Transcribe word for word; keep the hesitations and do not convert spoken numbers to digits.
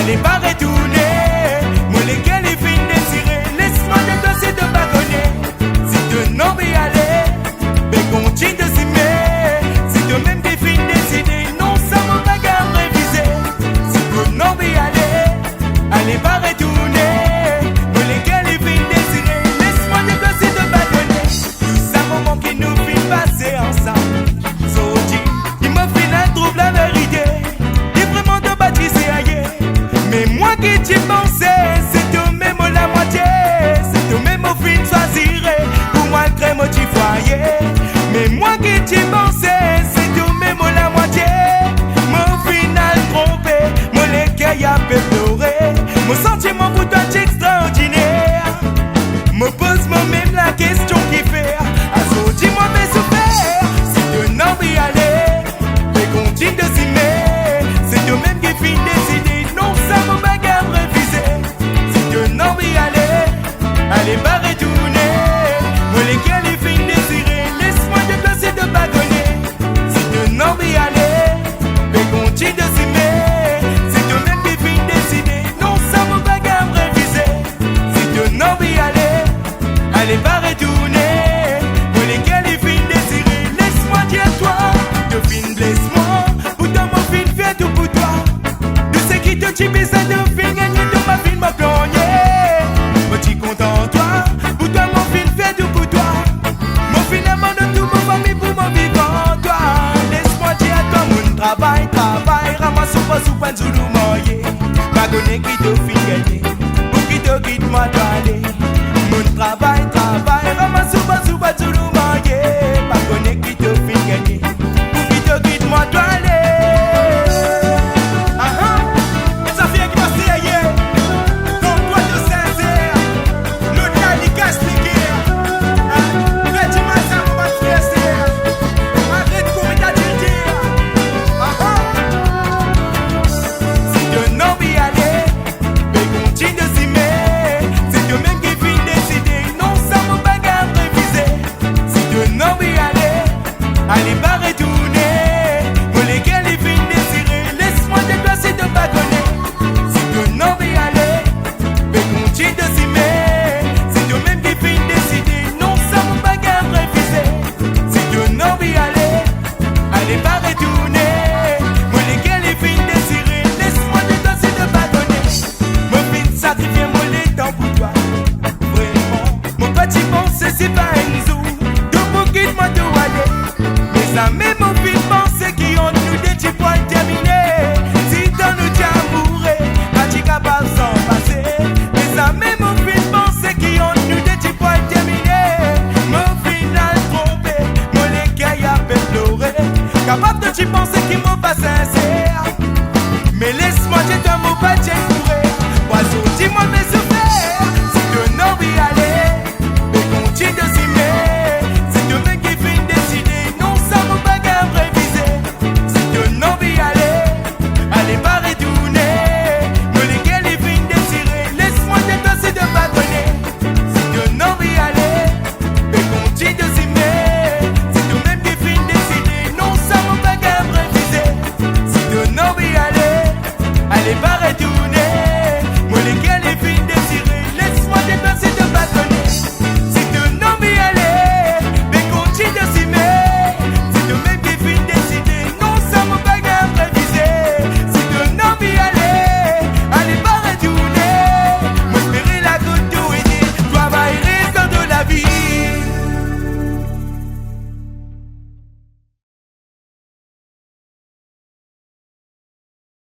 Li pa retourne, mo leker li finn desire. Les mwa de twa si to pa kone. Si to anvi ale, be kontign to sime. Si to mem ki finn deside, non, sa mo pa kapav refize. Si to anvi ale, ale pa retourne. Mo leker li finn desire. Les mwa de twa si to pa kone. Tou sa moman ki nou finn pase ansam, zordi, li mo finn al trouv laverite. Li vreman to pa ti serye. Me mwa ki ti panse, se to mem mo lamwatie. Se to mem mo finn swazire pou mwa kre mo ti fwaye. Me mwa ki ti panse, se to mem mo lamwatie. Mo finn al tronpe, mo leker li pe plore. Mo santiman pou twa ti extraordiner. Mo poz mwa mem lakestion kifer azordi mo pe soufer. Si to anvi ale, be kontign to sime. Si to mem ki finn deside, non, sa mo pa kapav refize. Si to anvi ale, ale pa retourne. Mo leker li finn desire. Les mwa de twa si to pa kone. Si to anvi ale, be kontign to sime. Si to mem ki finn deside, non, sa mo pa kapav refize. Si to anvi ale, ale pa retourne. Mo leker li finn desire. Les mwa dir twa, to finn bles mwa, pourtan mo finn fer tou pou twa. Tou seki to ti bizin, to finn